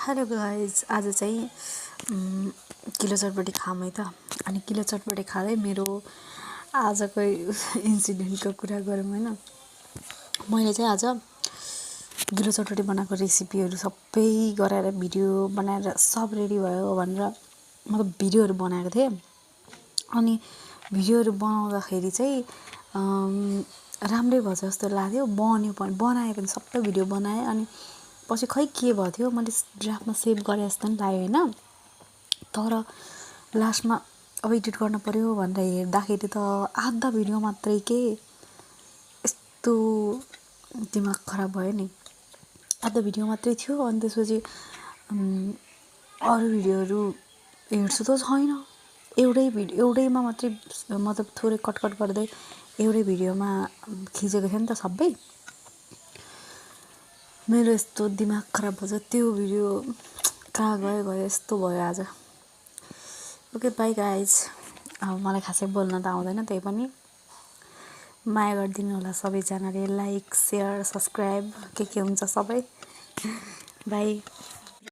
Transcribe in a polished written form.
Hello guys आज चाहिँ kilo चटपटी खाऊँ है त। अनि किलो चटपटी खाँदै मेरो आजको इन्सिडेन्टको कुरा गरौँ हैन। मैले चाहिँ आज किलो चटपटी बनाएको रेसिपीहरू सबै गराएर भिडियो बनाएर सब रेडी भयो भनेर मतलब भिडियोहरू बनाएको थिएँ। अनि भिडियोहरू बनाउँदाखेरि चाहिँ राम्रै भयो जस्तो लाग्यो। बनाएँ पनि सबै भिडियो बनाएँ। अनि पछि खै के भयो थियो मैले ड्राफ्टमा सेभ गरे जस्तो पनि लाग्यो हैन। तर लास्टमा अब एडिट गर्न पर्यो भनेर हेर्दाखेरि त आधा भिडियो मात्रै के यस्तो दिमाग खराब भयो नि। आधा भिडियो मात्रै थियो। अनि त्यसपछि अरू भिडियोहरू हेर्छु त छैन। एउटैमा मात्रै मतलब थोरै कट गर्दै एउटै भिडियोमा खिचेको थियो नि त सबै। मेरो यस्तो दिमाग खराब भयो त्यो भिडियो कहाँ गयो यस्तो भयो आज। Okay by guys. अब मलाई खासै बोल्न त आउँदैन, त्यही पनि माया गरिदिनु होला सबैजनाले। लाइक, सेयर, सब्सक्राइब के हुन्छ सबै। बाई।